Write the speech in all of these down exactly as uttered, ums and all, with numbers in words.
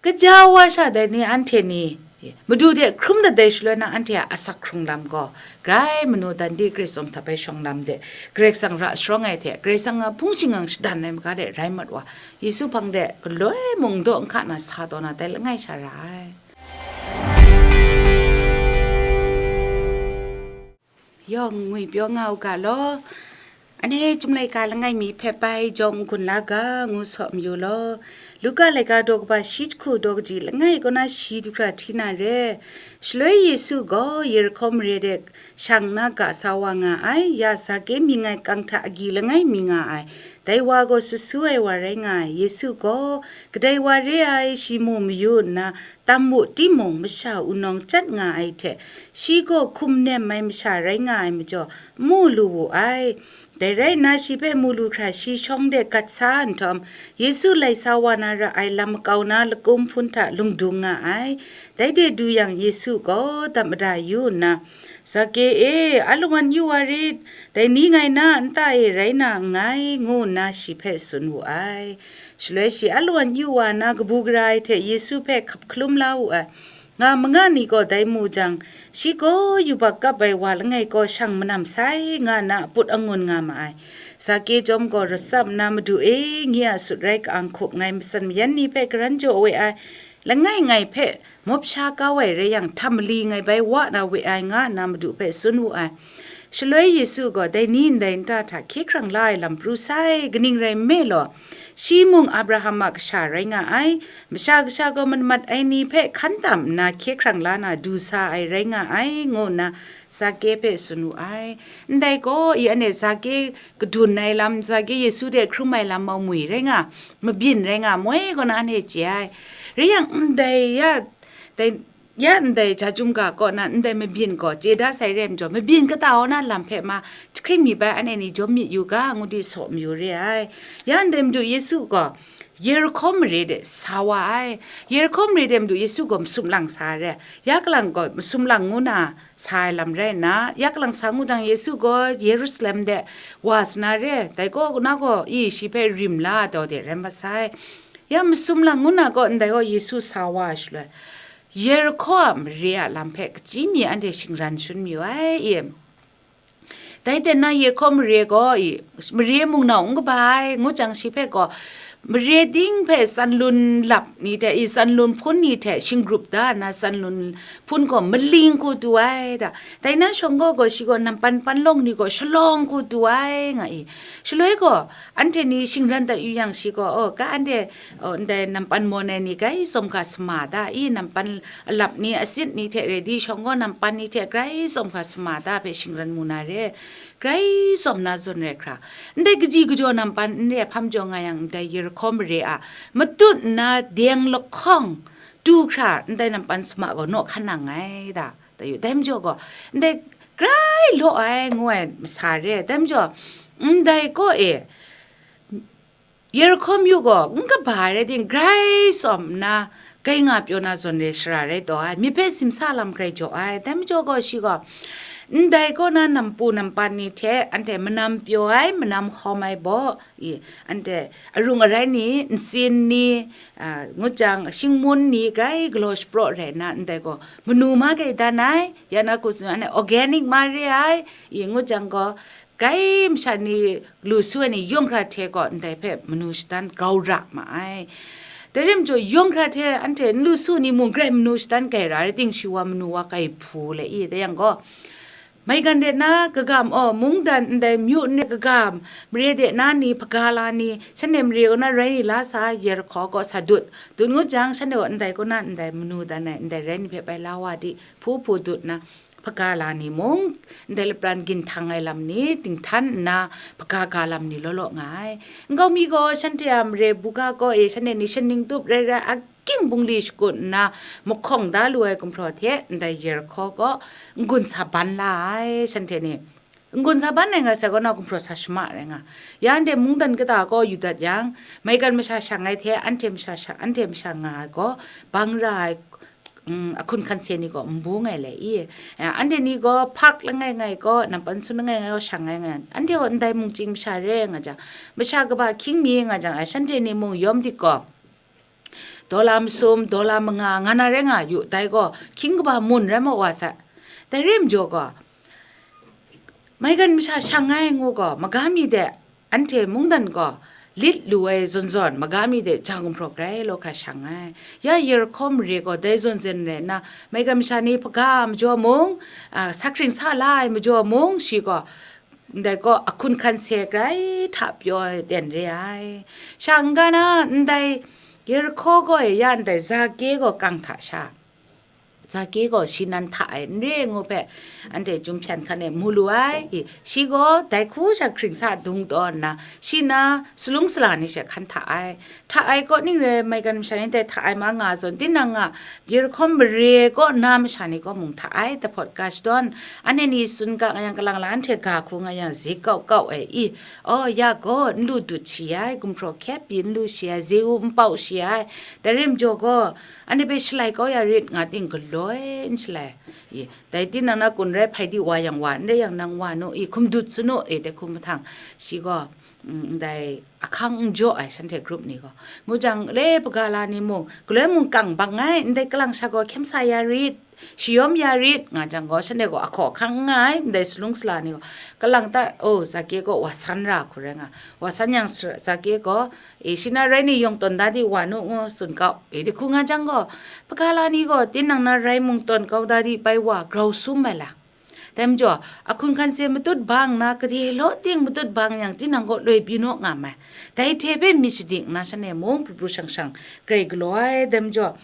Kaja wa sha dai ni anhte ni, Madu de hkrum dat ai shaloi na anhte a asak hkrung lam gaw, grai manu dan di Karai Kasang hta bai shawng lam de, Karai Kasang ra sharawng ai hte, Karai Kasang a hpung shingkang shadan ai maga de rai mat wa, Yesu hpang de galoi mung daw nhka na sa taw na dai langai sha ra ai. Yawng ngwi pyaw nga u ga law. Anhte chyum laika langai mi hpe bai jawng n-gun la ga, ngu saw mayu law. Luka laika daw kaba shi jahku daw kaji langai kaw na shi du hkra hti na re. Shaloi Yesu gaw Yerihko mare de shang nna ga sa wa nga ai, ya Zake mying ai kang hta agyi langai mi nga ai, dai wa gaw su su ai wa rai nga ai. Yesu gaw kadai wa re ai shi mu mayu nna, tam mu timung, masha wunawng chyat nga ai hte, shi gaw hkum nem ai masha rai nga ai majaw, mu lu wu ai. Dai rai nna, shi hpe mu lu hkra shi shawng de gat sa nhtawm, Yesu lai sa wa na ra ai lam makau na lakum hpun hta lung dung nga ai. Dai de du yang, Yesu gaw dap mada yu nna, "Zake e, a lungwan yu wa rit, dai ni ngai na nta e rai na nngai," ngu nna shi hpe tsun wu ai. Shaloi shi a lungwan yu wa na kabu gara ai hte Yesu hpe hkap hkalum la wu ai. Nga manga ni gaw dai mu jang, shi gaw yubak kap ai wa langai kaw shang manam sai, nga nna aput angun nga ma ai. Zake chyawm gaw ratsap nna, "Madu e, nye a sut rai ka-ang hkup ngai matsan mayan ni hpe karan jaw we ai, langai ngai hpe mawp sha kau ai rai yang, htam mali ngai bai wa na we ai," nga nna Madu hpe tsun wu ai. Shaloi Yesu gaw dai ni ndai nta hta hkye hkrang la ai lam pru sai, kaning rai nme law, shi mung Abraham a kasha rai nga ai, Masha Kasha gaw manamat ai ni hpe hkan tam nna hkye hkrang la na du sa ai rai nga ai, ngu nna Zake hpe tsun wu ai. Ndai gaw, i anhte Zake kadun ai lam, Zake Yesu de hkrum ai lam mau mwi rai nga, mabyin rai nga moi kaw na anhte chye ai. Rai yang, ndai ya, dai, ya ndai ja chyum ga kaw na ndai mabyin gaw chye da sai re ai majaw, mabyin kata wa na lam hpe ma jahkring mi bai anhte ni jawm myit yu ga, ngu di saw mayu re ai. Ya ndai Madu Yesu gaw Yerihko mare de sa wa ai. Yerihko mare de Madu Yesu gaw masum lang sa re. Ya kalang gaw masum lang ngu na sa ai lam rai nna, ya kalang sa ngu dang Yesu gaw Yerusalem de wa sa na re, dai kaw na gaw i shi hpe rim la taw de rai masai. Ya masum lang ngu na gaw ndai gaw Yesu sa wa ai shaloi, Yerihko a mare a lam hpe kachyi mi anhte shingran shun mayu ai i. Dai ten na Yerihko mare gaw i, mare mung nau n kaba ai, ngu jang shi hpe gaw, mare ting hpe tsanlun lap ni hte, i tsanlun hpun ni hte shinggrup da nna, tsanlun hpun gaw maling hku tu ai da. Dai na shawng gaw, gaw shi gaw nampan panlawng ni gaw shalawng hku tu ai, nga i. Shaloi gaw, anhte ni shingran dat yu yang shi gaw, "Oh, ka anhte, oh, ndai nampan mawn ai ni grai tsawm ga sama da, i nampan alap ni, asit ni hte re, di shawng gaw nampan ni hte grai tsawm ga sama da hpe shingran mu na re, grai tsawm na zawn rai hkra, ndai kaji kajaw nampan n re hpam jaw nga yang, ndai Yerihko mare a matut nna deng lahkawng du hkra ndai nampan sama gaw naw hkan nang ai da, tayu, dai majaw gaw, ndai grai law ai, ngu ai masa re, dai majaw, ndai kaw e, Yerihko myu gaw n kaba ai rai ting, grai tsawm nna, grai nga pyaw na zawn re shara rai taw ai, myit hpe simsa lam grai jaw ai. Dai majaw gaw shi gaw, ndai kaw na nampu nampan ni hte anhte manam pyaw ai, manam hkawm ai baw, i, anhte arung arai ni, ntsin ni, a, ngut jang, shingmun ni, grai galaw shapraw rai nna, ndai gaw manu ma gaidan ai, ya na hku tsun, anhte organic ma re ai, i, ngut jang gaw, grai masha ni lu su ai ni yawng hkra hte gaw ndai hpe manu shadan grau ra ma ai. Dai rai majaw, yawng hkra hte anhte n lu su ni mung grai manu shadan grai ra rai ting, shi wa manu wa grai hpu le i, dai yang gaw, maigan de na kagam, aw, mungdan ndai myu n re kagam, mare de na ni hpaga la ni, shanhte mare kaw na rai ni la sa, Yerihko kaw sa dut. Dut ngut jang, shanhte gaw ndai kaw na ndai manu dan ai, ndai rai ni hpe bai la wa di, hpu hpu dut nna, hpaga la ni mung, ndai lapran ginhtan ai lam ni dinghtan nna, hpaga ga lam ni law law nga ai. Nkau mi gaw shanhte a mare buga kaw e shanhte ni shaning tup rai rai, aking bungli shakut nna, mahkawng da lu ai gumhpraw hte ndai Yerihko kaw n-gun sa ban la ai, shanhte ni. N-gun sa ban ai nga sai kaw na gumhpraw sa shama rai nga. Ya anhte mungdan kata kaw yu dat yang, maigan masha shang ai hte anhte masha sha-, anhte masha nga ai gaw, bang ra ai, mm, ahkun hkan se ni gaw n bung ai le i? Eh, anhte ni gaw hpak langai ngai gaw, nampan sun langai ngai gaw shang ai nga, anhte gaw ndai mung chying masha re nga jang, masha kaba hkying mi nga jang, ai, shanhte ni mung yawm dik gaw, Dawla masum, dawla manga, nga na rai nga yu, dai gaw hkying kaba mun rai maw wa sa. Dai re majaw gaw, maigan masha shang ai ngu gaw, maga mi de anhte mungdan gaw lit lu ai zawn zawn, maga mi de ja gumhpraw grai law hkra shang ai. Ya Yerihko mare gaw dai zawn zawn rai nna, maigan masha ni hpaga majaw mung, a, sa hkring sa la ai majaw mung, shi gaw ndai gaw ahkun hkan se grai hta pyaw ai ten re ai. Sha n-ga na ndai Yerihko gaw e ya ndai Zake gaw kang hta sha, Zake gaw shi nan hta ai n re ngu hpe, anhte chyum hpyan hkan e mu lu ai. I, shi gaw dai hku sha hkring sa dung taw nna, shi na salung sala ni she hkan hta ai. Hta ai kaw ning rai, maigan masha ni dai hta ai ma nga zawn, tinang a Yerihko mare kaw na masha ni kaw mung hta ai, dahpawt ga shadawn, anhte ni tsun ga nga yang, kalang la anhte ga hku nga yang, zik kau kau ai. I, aw, ya gaw, n lu dut shi ai, gumhpraw hkyep pyi n lu shi ai, ze u n pau shi ai, dai re majaw gaw, anhte hpe shalai kau ya rit nga ting, galoi n shalai. I, dai tinang na kun rai hpai di wa yang wa, n rai yang nang wa nu, i, hkum dut su nu, i, dai hku mahtang, shi gaw, mm, ndai ahkang n jaw ai shanhte grup ni gaw, ngu jang, le hpaga la ni mung, galoi mung kang bang ai, ndai kalang sha gaw hkyem sa ya rit, shayawm ya rit, nga jang gaw, shanhte gaw ahkaw ahkang n nga ai, ndai salung sala ni gaw, kalang ta, o, Zake gaw wa san ra hku rai nga, wa san yang sa-, Zake gaw, e, shi na rai ni yawng tawn da di wa nu ngu tsun kau, e, dai hku nga jang gaw, hpaga la ni gaw, tinang na rai mung tawn kau da di bai wa grau sum ai la. Dai majaw, ahkun hkan se matut bang nna, gade law ting matut bang yang, tinang gaw loi pyi naw nga mai. Dai hte hpe myit shadik nna, shanhte mung pru pru shang shang grai galaw ai. Dai majaw,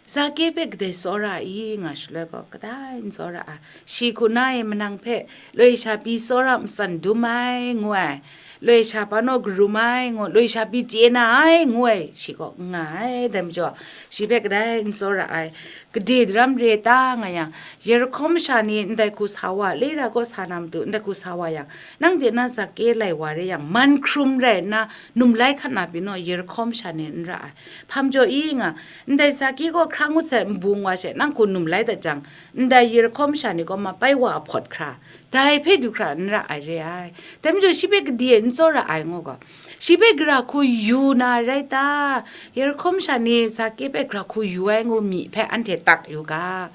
Zake hpe kadai tsawra i nga shaloi gaw, kadai n tsawra ai. Shi hku na e manang hpe loi sha pyi tsawra matsan dum ai, ngu ai. Loi sha pa naw karum ai, ngu, loi sha pyi chye na ai, ngu ai, shi gaw n nga ai. Dai majaw, shi hpe kadai n tsawra ai. Gade daram re ta nga yang, Yerihko masha ni ndai hku sa wa, le ra kaw sa na matu ndai hku sa wa yang, nang de na Zake lai wa re yang, man hkrum rai nna, num lai hkat na pyi naw, Yerihko masha ni n ra ai. Hpa majaw i nga, ndai Zake gaw hkra ngut sai nbung wa she, nang hku num lai dat jang, ndai Yerihko masha ni gaw ma bai wa a hpawt hkra, dai hpe du hkra n ra ai re ai. Dai majaw shi hpe gade n tsawra ai ngu gaw, shi hpe gara hku yu na rai ta? Yerihko masha ni Zake hpe gara hku yu ai ngu mi hpe anhte tak yu ga.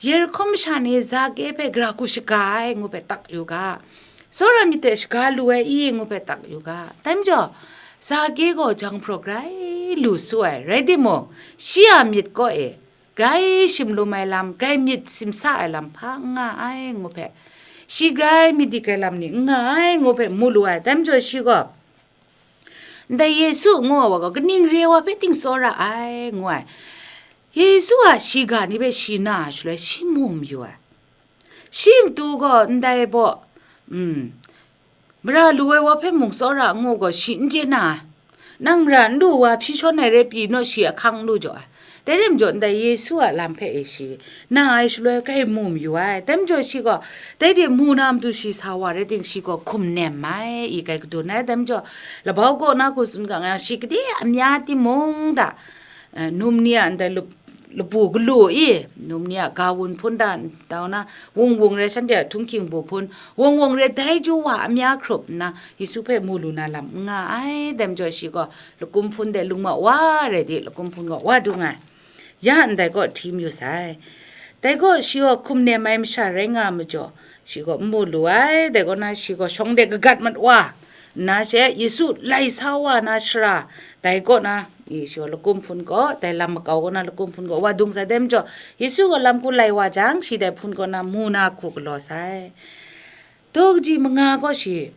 Yerihko masha ni Zake hpe gara hku shaga ai ngu hpe tak yu ga. Tsawra myit de shaga lu ai i ngu hpe tak yu ga. Dai majaw, Zake gaw jang hpraw grai lu su ai, rai timung, shi a myit kaw e, grai shim lum ai lam, grai myit simsa ai lam hpa n nga ai ngu hpe, shi grai myit dik ai lam ni n nga ai ngu hpe mu lu ai. Dai majaw shi gaw, ndai Yesu ngu ai wa gaw, kaning re ai wa hpe ting tsawra ai, ngu ai. Yesu a shiga ni hpe shi na ai shaloi, shi mu mayu ai. Shi matu gaw ndai baw, mm, mara lu ai wa hpe mung tsawra ngu gaw, shi n chye na ai. Nang mara n lu wa hpyi shawn ai rai pyi naw, shi ahkang n lu jaw ai. Dai rai majaw, ndai Yesu a lam hpe e shi na ai shaloi, grai mu mayu ai. Dai majaw, shi gaw, dai de mu na matu shi sa wa rai ting, shi gaw hkum nem ai, i grai kadun ai. Dai majaw, labau kaw na hku tsun ga nga, shi gade amya timung da, eh, num ni a ndai lup labu galu i, num ni a ga wun hpun da tau na, wung wung re shanhte a htunghking bu hpun, wung wung re dai chyu wa amya hkrup nna, Yesu hpe mu lu na lam n nga ai. Dai majaw shi gaw lakum hpun de lung maw wa rai di, lakum hpun gaw wa dung ai. Ya ndai kaw hti mayu sai. Dai gaw shi gaw hkum nem ai masha rai nga majaw, shi gaw n mu lu ai. Dai kaw na, shi gaw shawng de kagat mat wa nna she, Yesu lai sa wa na shara, dai kaw na, i, shi gaw lakum hpun gaw, dai lam makau kaw na lakum hpun gaw wa dung sai. Dai majaw, Yesu gaw lam hku lai wa jang, shi dai hpun kaw na mu na hku galaw sai. Daw kaji manga gaw shi,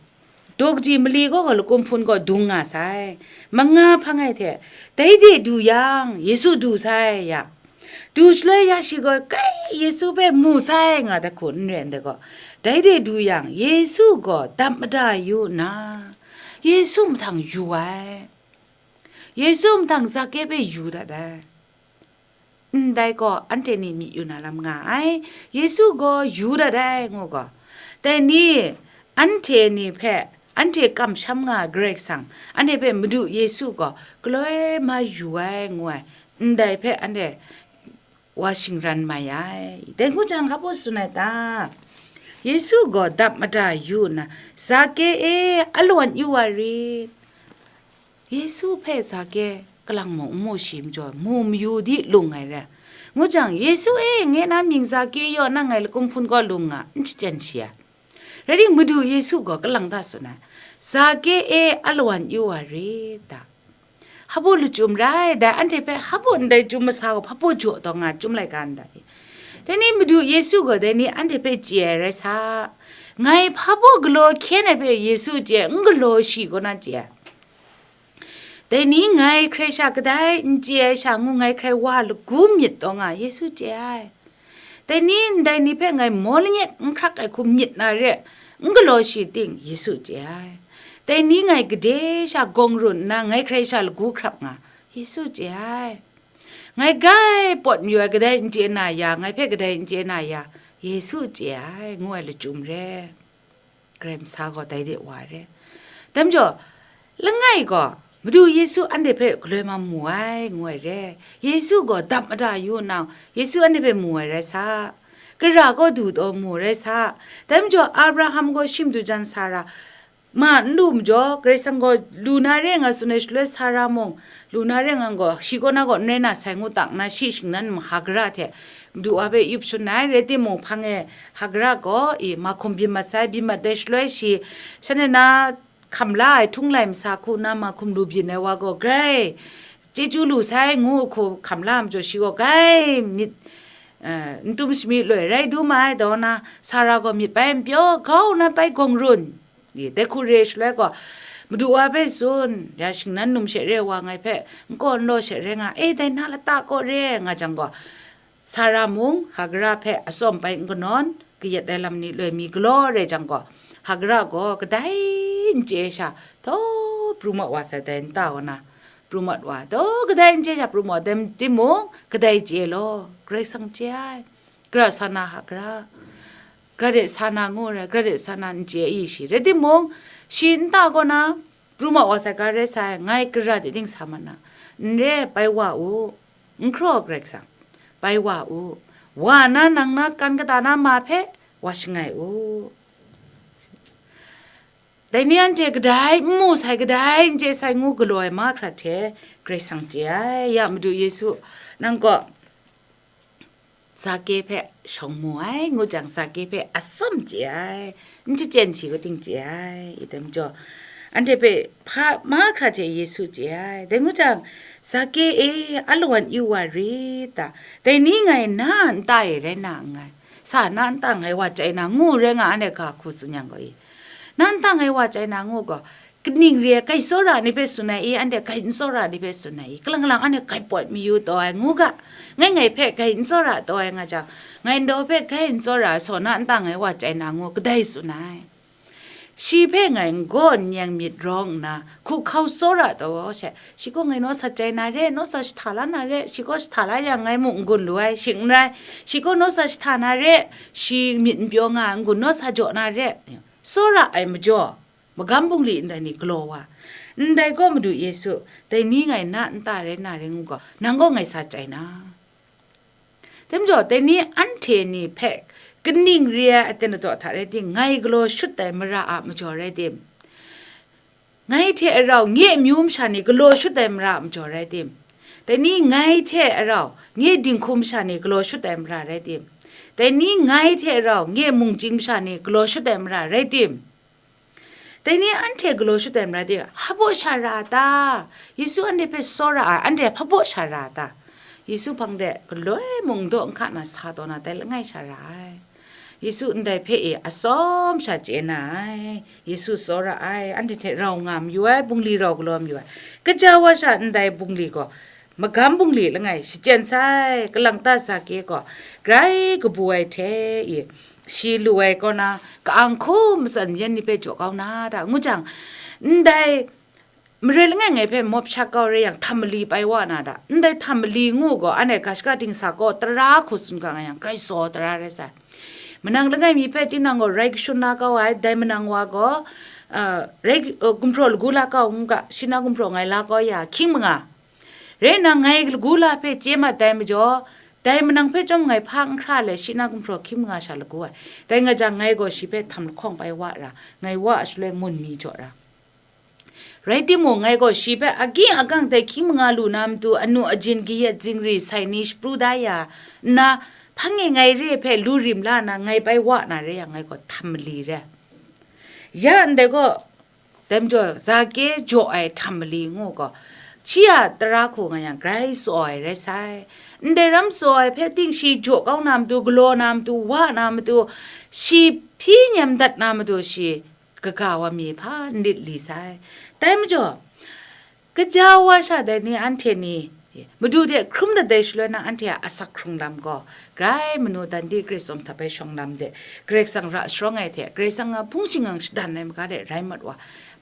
daw kaji mali gaw gaw lakum hpun gaw dung nga sai. Manga hpang ai hte, dai de du yang, Yesu du sai ya. Du shaloi ya shi gaw, kai Yesu hpe mu sai nga dai hku n rai ndai gaw, dai de du yang, Yesu gaw dap mada yu nna, Yesu mahtang yu ai. Yesu mahtang Zake hpe yu dat ai. Ndai gaw, anhte ni myit yu na lam nga ai. Yesu gaw yu dat ai, ngu gaw, dai ni, anhte ni hpe, anhte kamsham nga ai Karai Kasang, anhte hpe Madu Yesu gaw galoi ma yu ai, ngu ai, ndai hpe anhte wa shingran mai ai. Dai ngu jang, hpa baw tsun ai ta? Yesu gaw dap mada yu nna, Zake e, alawan yu wa rit. Yesu hpe Zake kalang mung n mu shi majaw, mu mayu di lung ai re. Ngu jang, Yesu e, nge na mying Zake yaw, nang ngai lakum hpun gaw lung nga, n shachyen shi ai. Rai ting, Madu Yesu gaw kalang ta tsun ai, Zake e, alawan yu wa rit ta. Hpa baw lachyum rai, dai anhte hpe hpa baw ndai chyum masa gaw hpa baw jaw taw nga, chyum laika nda i. Dai ni Madu Yesu gaw dai ni anhte hpe chye ai rai sa, ngai hpa baw galaw hkyen ai hpe Yesu chye ai, n galaw shi kaw na chye ai. Dai ni ngai hkrai sha kadai n chye ai sha ngu, ngai hkrai wa lagu myit taw nga, Yesu chye ai. Dai ni ndai ni hpe ngai maw lanyet n hkrak ai hku myit na re, n galaw shi ting, Yesu chye ai. Dai ni ngai gade sha gawng run nna, ngai hkrai sha lagu hkrap nga, Yesu chye ai. Ngai grai pawt mayu ai kadai n chye na ya, ngai hpe kadai n chye na ya, Yesu chye ai, ngu ai lachyum re. Karai Masa gaw dai de wa ai re. Dai majaw, langai gaw, Madu Yesu anhte hpe galoi mam mu ai, ngu ai re. Yesu gaw dap mada yu nna, Yesu anhte hpe mu ai rai sa, kara kaw du taw mu rai sa. Dai majaw, Abraham gaw shi madu jan Sara ma n lu majaw, Karai Kasang gaw lu na re nga tsun ai shaloi, Sara mung, lu na re nga gaw, shi kaw na gaw n rai na sai ngu tak nna, shi shingnan Hagara hte Madu wa hpe yup shun ai, rai timung, hpang e Hagara gaw, i, mahkum byin mat sai, byin mat ai shaloi shi, shanhte na hkam la ai htung lai masa hku nna mahkum lu byin ai wa gaw grai chyeju lu sai ngu hku hkam la ai majaw, shi gaw grai myit, eh, n tum shami loi rai dum ai, daw na, Sara gaw myit bai n pyaw, grau nna bai gawng run. I, dai hku re shaloi gaw, Madu wa hpe tsun, ya shingnan num she re wa ngai hpe n kaw n law she re nga, e, dai na lata kaw re nga jang gaw, Sara mung Hagara hpe atsawm bai n kanawn, kayat ai lam ni loi mi galaw re jang gaw, Hagara gaw kadai n chye sha, taw pru mat wa sai dai nta kaw na, pru mat wa, taw kadai n chye sha pru mat wa, dai timung, kadai chye law, Karai Kasang chye ai. Kara sa na Hagara, kara de sa na ngu rai, kara de sa na n chye ai shi. Rai timung, shi nta kaw na, pru mat wa sai ga rai sai, ngai kara de ting sa mat na, n re, bai wa u, n hkraw Karai Kasang, bai wa u, wa na nang na kan kata na ma hpe wa shangai u. Dai ni anhte kadai n mu sai, kadai n chye sai ngu galaw ai mahkra hte Karai Kasang chye ai. Ya Madu Yesu, nang gaw Zake hpe shawng mu ai, ngu jang Zake hpe atsawm chye ai, n shachyen shi kaw ting chye ai, i dai majaw, anhte hpe hpa mahkra hte Yesu chye ai. Dai ngu jang, Zake e, alawan yu wa rit ta, dai ni ngai na a nta e rai na nngai, sa na a nta ngai wa chyai na ngu rai nga, anhte ga hku tsun yang gaw i, na a nta ngai wa chyai na ngu gaw, kaning re ai, kai tsawra ni hpe tsun ai i, anhte kai n tsawra ni hpe tsun ai i, kalang kalang anhte kai pawt mayu taw ai ngu ga, ngai ngai hpe kai n tsawra taw ai nga jang, ngai ndaw hpe kai n tsawra ai saw na a nta ngai wa chyai na ngu, kadai tsun ai. Shi hpe ngai n gaw n yang myit rawng nna, hku hkau tsawra taw she, shi gaw ngai naw sa chyai na re, naw sa shahta la na re, shi gaw shahta la yang ngai mung n gun lu ai, shing n rai, shi gaw naw sa shahta na re, shi myit n pyaw nga ai n gun naw sa jaw na re, tsawra ai majaw, magam bungli ndai ni galaw wa. Ndai gaw Madu Yesu, dai ni ngai na a nta rai na rai ngu gaw, nang gaw ngai sa chyai na. Dai majaw, dai ni anhte ni hpe kaning re ai aten ladaw hta rai ting, ngai galaw shut ai mara a majaw rai tim? Ngai hte rau nye amyu masha ni galaw shut ai mara a majaw rai tim? Dai ni ngai hte rau nye dinghku masha ni galaw shut ai mara rai tim? Dai ni ngai hte rau nye mungchying masha ni galaw shut ai mara rai tim? Dai ni anhte galaw shut ai mara de, hpa baw sha ra a ta? Yesu anhte hpe tsawra ai, anhte hpa baw sha ra a ta? Yesu hpang de galoi mung daw n hka na sa taw na dai langai sha ra ai. Yesu ndai hpe e atsawm sha chye na ai. Yesu tsawra ai, anhte hte rau nga mayu ai, bungli rau galaw mayu ai. Kaja wa sha ndai bungli gaw, magam bungli langai shachyen sai, kalang ta Zake gaw grai kabu ai hte i, shi lu ai kaw na, ka-ang hkum matsan mayan ni hpe jaw kau na da, ngu jang, ndai mare langai ngai hpe mawp shat kau re yang, htam mali pai wa na da, ndai htam mali ngu gaw, anhte ga shaka dingsa gaw tara hku tsun ga nga yang, grai tsaw tara rai sai. Manang langai mi hpe tinang gaw rai kashun la kau ai, dai manang wa gaw, ah, rai, ah, gumhpraw lagu la kau ngu ga, shi na gumhpraw ngai la kau ya, hkying manga. Rai nna, ngai lagu la hpe chye mat dai majaw, dai manang hpe chyawm ngai hpa n hkra let, shi na gumhpraw hkying manga sha lagu ai. Dai nga jang, ngai gaw shi hpe htam lahkawng pai wa ra, ngai wa a shaloi mun mi jaw ra. Rai timung, ngai gaw shi hpe aging agang dai hkying manga lu na matu, anu ajin kayat zingri sai ni shapru da ya nna, hpang e ngai re hpe lu rim la na, ngai bai wa na re yang, ngai gaw htam mali re. Ya ndai gaw, dai majaw, Zake jaw ai htam mali ngu gaw, shi a tara hku nga yang, grai tsaw ai rai sai. Ndai ram tsaw ai hpe ting shi jaw kau na matu, galaw na matu, wa na matu, shi hpyi nyem dat na matu, shi kaga wa mi hpa n lit li sai. Dai majaw, kaja wa sha dai ni anhte ni, Madu de hkrum dat dai shaloi na anhte a asak hkrung lam gaw, grai manu dan di Karai Kasang hta bai shawng lam de, Karai Kasang ra sharawng ai hte, Karai Kasang a hpung shingkang shadan ai maga de rai mat wa,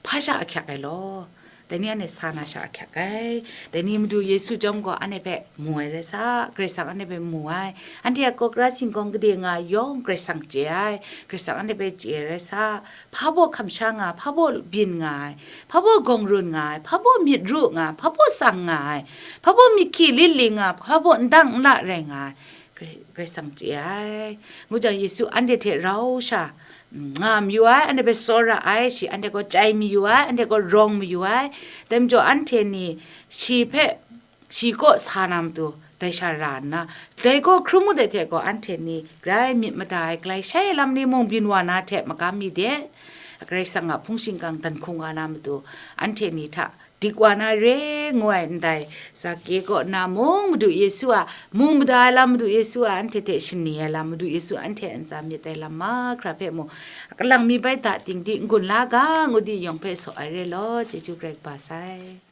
hpa sha ahkyak ai law? Dai ni anhte sa na sha ahkyak ai. Dai ni Madu Yesu chyawm gaw anhte hpe mu ai rai sa, Karai Kasang anhte hpe mu ai. Anhte a kawkra singkawng gade nga ai yawng Karai Kasang chye ai, Karai Kasang anhte hpe chye ai rai sa. Hpa baw hkam sha nga ai, hpa baw byin nga ai, hpa baw gawng run nga ai, hpa baw myit ru nga ai, hpa baw tsang nga ai, hpa baw myit hki lit li nga ai, hpa baw ndang nla rai nga ai, Karai, Karai Kasang chye ai. Ngu jang, Yesu anhte hte rau sha, mm, nga mayu ai, anhte hpe tsawra ai, shi anhte gaw chyai mayu ai, anhte gaw rawng mayu ai. Dai majaw, anhte ni shi hpe, shi kaw sa na matu, dai sha ra nna, dai gaw hkrum ngut ai hte gaw, anhte ni grai myit mada ai, galai shai ai lam ni mung byin wa na hte magam mi de, Karai Kasang a hpung shingkang dan hkung wa na matu, anhte ni hta dik wa na re, ngu ai ndai, Zake kaw nna mung Madu Yesu a, mu mada ai lam, Madu Yesu a anhte hte shani ai lam, Madu Yesu anhte a ntsa myit ai lam mahkra hpe mung, kalang mi bai da ting di, n-gun la ga, ngu di yawng hpe saw ai re law, chyeju Karai kaba sai.